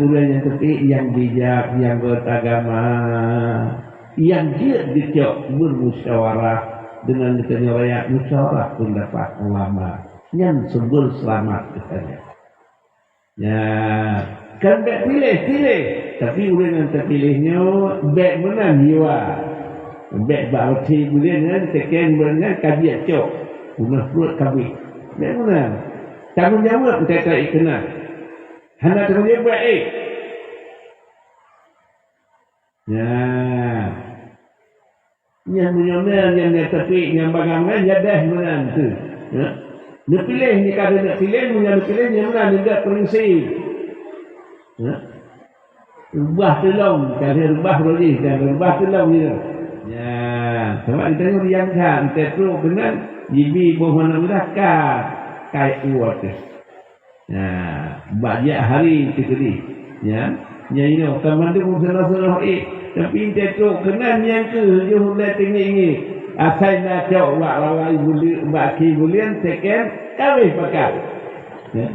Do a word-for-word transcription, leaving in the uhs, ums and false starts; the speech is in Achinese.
Ureuëng nyang teupik nyang bijak, nyang beragama, nyang jeuet geucok bermusyawarah deungon geutanyoe rakyat, musyawarah pendapat ulama. Nyan sumber seulamat geutanyoe. Ya, kan bék piléh, piléh. Tapi ureuëng nyang teupiléh nyoe bék meunan jiwa. Bék bak watée buleuen nyan, teken buleuen nyan ka jeuet cok. Punah pruet kabeh. Bék meunan. Tanggong jaweueb teuka keunan. Hana tanggong jaweueb, eh. Nyan. Nyan meunyoe na nyang, nyang teupik nyang bangai-bangai, ya deh meunan tu. Ya. Neupiléh, nyang ka neupiléh, meunyoe neupiléh nyang meunan, neuga prinsip. Ya. Reubah tulông, ka lheueh reubah roh jih, ka reubah tulông jih. Ya, sabab geutanyoe riang that, teutrok keunan, jibi boh manok meudah ka, kai uot teuh. Nah, bak jak hari teuh keudeh. Ya, nyan inoe ka mandum seunoh-seunoh ék. Tapi teutrok keunan nyang keuh jih ulée teungiek-ngiek. Asai na cok bak rawai buleuen, bak kée buleuen teken, ka abéh pakat. Ya.